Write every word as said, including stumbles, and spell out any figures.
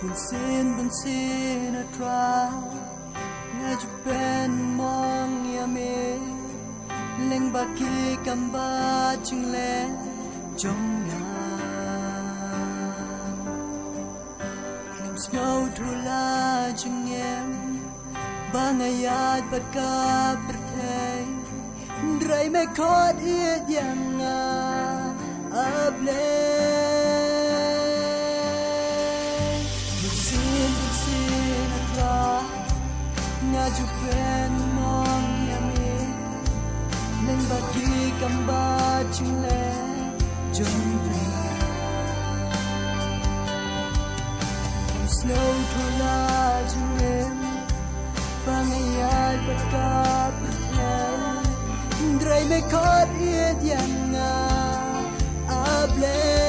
Bun sien bun sien a Trai, nga ju pynmong ïa me lyngba ki kam ba jingleh jong nga. Ngam sngewthuh la jingim ba nga ïaid bad ka pyrthei, hynrei me khot ïeit ïa nga, a Blei. Bun sien bun sien a Trai, nga ju pynmong ïa me lyngba ki kam ba jingleh jong nga. Ngam sngewthuh la jingim ba nga ïaid bad ka pyrthei, hynrei me khot ïeit ïa nga, a Blei.